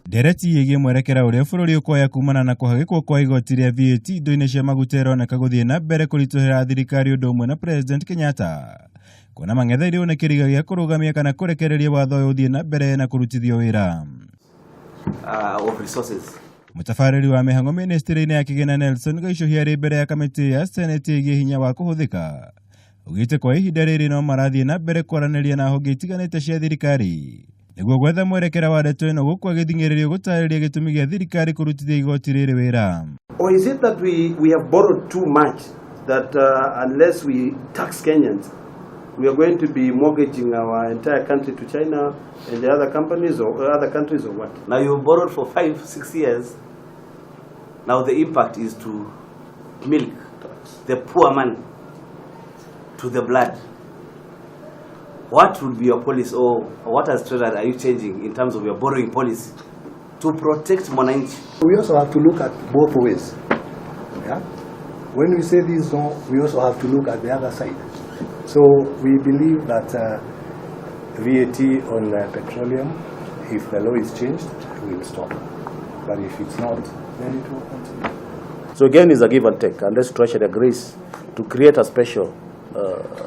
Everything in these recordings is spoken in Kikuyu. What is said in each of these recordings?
Ndereti ĩgiĩ mwerekera ũrĩa bũrũri ũkoya kumana na kũhagĩkwo kwa igoti rĩa VAT indo-inĩ cia maguta ĩroneka gũthiĩ na mbere kũritũhĩra thirikari ũndũ ũmwe na President Kenyatta kuona mang'etheirwo nĩ kĩriga gĩa kũrũgamia kana kũrekereria watho ũyũ ũthiĩ na mbere na kũrutithio wĩra. Of resources. Mũtabarĩri wa mĩhang'o mĩnĩstĩrĩ-inĩ ya kĩgĩna Nelson Gaicũhia arĩ mbere ya kamĩtĩ ya Senate ĩgiĩ hinya wa kũhũthĩka augĩte kwa ihinda rĩrĩ no marathiĩ na mbere kwaranĩria na honge itiganĩte cia thirikari nĩguo gwetha mwerekera wa ndeto ĩno gũkũ agĩthing'ĩrĩrio gũtarĩria gĩtũmi gĩa thirikari kũrutithia igoti rĩrĩ wĩra. Or is it that we have borrowed too much that unless we tax Kenyans, we are going to be mortgaging our entire country to China and the other companies or other countries or what? Now you borrowed for 5, 6 years. Now the impact is to milk the poor man to the blood. What would be your policy or what as Treasury are you changing in terms of your borrowing policy to protect mwananchi? We also have to look at both ways. Yeah? When we say this no, we also have to look at the other side. So we believe that VAT on petroleum, if the law is changed, will stop. But if it's not, then it will continue. So again, it's a give and take, unless Treasury agrees to create a special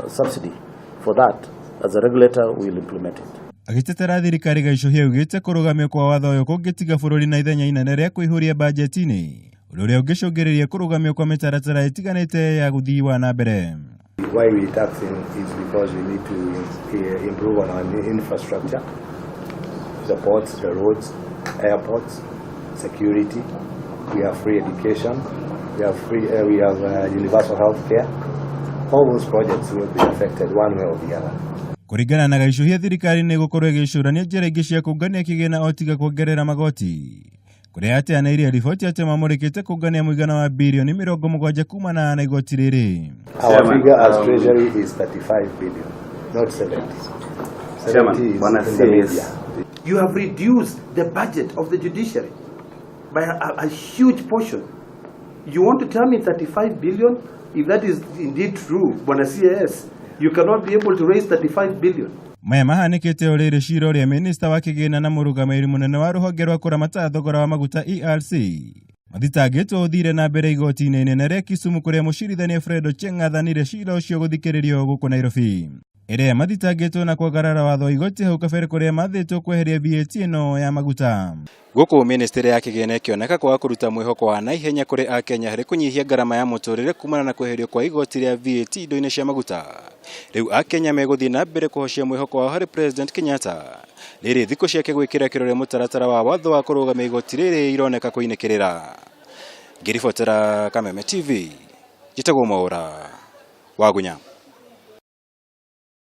subsidy for that. As a regulator, we will implement it. Agĩtetera thirikari Gaicũhia augĩte kũrũgamio kwa watho ũyũ kũngĩtiga bũrũri na ithenya inene rĩa kũihũria bajeti-inĩ ũndũ ũrĩa ũngĩcũngĩrĩria kũrũgamio kwa mĩtaratara ĩtiganĩte ya gũthii wa na mbere. Why we taxing is because we need to improve on our infrastructure, the ports, the roads, airports, security. We have free education. We have universal health care. All those projects will be affected one way or the other. Kũringana na Gaicũhia thirikari nĩ ĩgũkorwo ĩgĩcũrania njĩra ingĩ cia kũngania kĩgĩna o tiga kuongerera magoti kũrĩa ateanĩirie riboti atĩ mamũrĩkĩte kũngania mũigana wa birioni 70 kumana na igoti rĩrĩ. Our Chairman, figure as Treasury is 35 billion, not 70. 70 Chairman, is Bwana in the CS. media. You have reduced the budget of the judiciary by a huge portion. You want to tell me 35 billion? If that is indeed true, Bwana CAS, you cannot be able to raise 35 billion. Maya mahanĩkĩte o rĩrĩ cira ũrĩa minista wa kĩgĩna na mũrũgamĩrĩri mũnene wa rũhonge rwa kũramata thogora wa maguta ERC mathitangĩtwo ũthire na mbere igoti-inĩ inene rĩa Kisumu kũrĩa mũcirithania Fred Ochieng athanire cira ũcio gũthikĩrĩrio gũkũ Nairobi ĩrĩa mathitangĩtwo na kwagarara watho wa igoti hau kabere kũrĩa mathĩtwo kweheria VAT ĩno ya maguta. Gũkũ ministry ya kĩgĩna ĩkĩoneka kwaga kũruta mwĩhoko wa naihenya kũrĩ akenya harĩ kũnyihia ngarama ya mũtũrĩre kumana na kweherio kwa igoti rĩa VAT indo-inĩ cia maguta. Rĩu akenya megũthiĩ na mbere kũhocia mwĩhoko wao harĩ President Kenyatta rĩrĩ thikũ ciake gwĩkĩra kĩrore mũtaratara wa watho wa kũrũgamia igoti rĩrĩ ironeka kũinĩkĩrĩra. Ngĩribotera Kameme TV, njĩtagwo Mwaũra Wagunya.